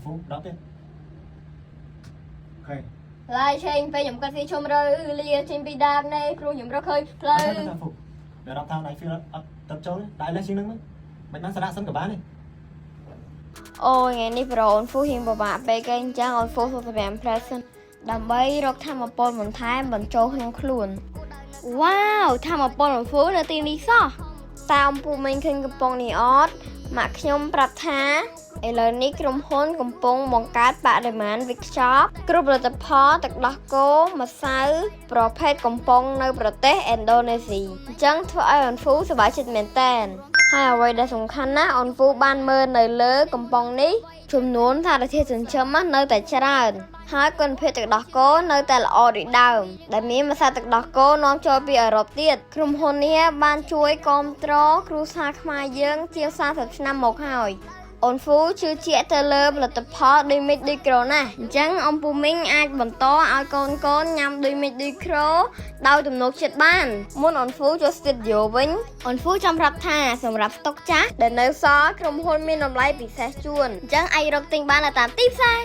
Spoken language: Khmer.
ហ្វូ10ទៀត OK។ ឡាយឆេងពេលខ្ញុំកាត់ស៊ីជុំរើលាចេញពីដើមនេះព្រោះខ្ញុំរកឃើញផ្លូវ តែហ្វូដល់រាប់ថាដៃ feel អត់ទៅចូលដៃលេះជាងនឹងមិនបានសារៈសិនក៏បានដែរ។ អូយថ្ងៃនេះប្រូអូនហ្វូហ៊ានពិបាកពេកឯងអញ្ចឹងអូនហ្វូ45 present ដើម្បីរកធម្មពលបន្ថែមបញ្ចូលក្នុងខ្លួនវ៉ាវធម្មពលអូនហ្វូនៅទីនេះសោះតាមពូមីងឃើញកំប៉ុងនេះអត់ម៉ាក់ខ្ញុំប្រាប់ថាឥឡូវនេះក្រុមហ៊ុនកំពុងបង្កើតបរិមាណវេចខ្ចប់គ្រប់ផលិតផលទឹកដោះគោម្សៅប្រភេទកំប៉ុងនៅប្រទេសឥណ្ឌូនេស៊ីអញ្ចឹងធ្វើឲ្យអូនហ្វូសប្បាយចិត្តមែនតើហើយអ្វីដែលសំខាន់ណាស់អូនហ្វូបានមើលនៅលើកំប៉ុងនេះចំនួនសារធាតុចិញ្ចឹមនៅតែច្រើន ហើយគុណភាពទឹកដោះគោនៅតែល្អដូចដើមដែលមានម្សៅទឹកដោះគោនាំចូលពីអឺរ៉ុបទៀតក្រុមហ៊ុននេះបានជួយគាំទ្រគ្រួសារខ្មែរយើងជាង40ឆ្នាំមកហើយអូនហ្វូជឿជាក់ទៅលើផលិតផលដូចមីដូចក្រូណាស់អញ្ចឹងអំពូមីងអាចបន្តឲ្យកូនកូនញ៉ាំដូចមីដូចក្រូដោយទំនុកចិត្តបានមុនអូនហ្វូចូលស្ទូឌីយោវិញអូនហ្វូចង់ប្រាប់ថាសម្រាប់ស្តុកចាស់ដែលនៅសល់ក្រុមហ៊ុនមានតម្លៃពិសេសជូនអញ្ចឹងអាចរកទិញបាននៅតាមទីផ្សារ។